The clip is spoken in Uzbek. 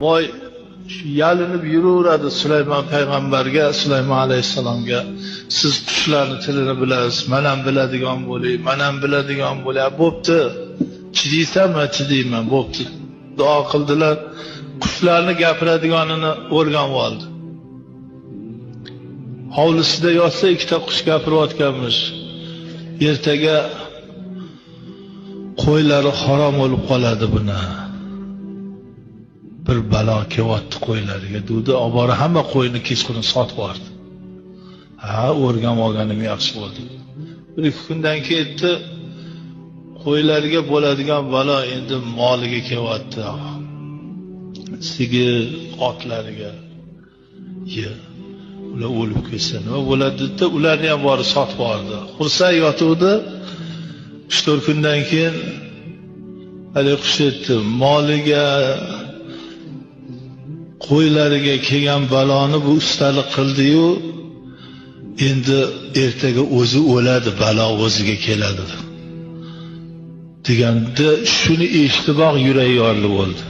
Boy yalinib yuraveradi Sulaymon payg'ambarga, Sulaymon alayhissalomga, siz qushlarni tilini bilasiz, man ham biladigan bo'lay, man ham biladigan bo'lay. Bo'pti, chidaysanmi? Chidayman, bo'pti. Duo qildilar, qushlarni gapiradiganini o'rganib oldi. Hovlisida yotsa ikkita qush gapirayotganmish. Ertaga qo'ylari harom bo'lib qoladi buni. Bir balo kelyapti qo'ylariga dedi. Obora hamma qo'yni kechqurun sotib yubordi. Ha, o'rganib olganim yaxshi bo'ldi. Bir ikki kundan ketdi, qo'ylarga bo'ladigan balo endi moliga kelyapti. Sigir, otlariga. Ye, ular o'lib ketsa nima bo'ladi dedi, ularni ham borib sotib yubordi. Xursand yotuvdi. 3-4 kundan keyin hali qush aytdi, moliga, qo'ylariga kelgan baloni bu ustalik qildi-yu, endi ertaga o'zi o'ladi, balo o'ziga keladi deganda shuni eshitiboq yuragi yorilib bo'ldi.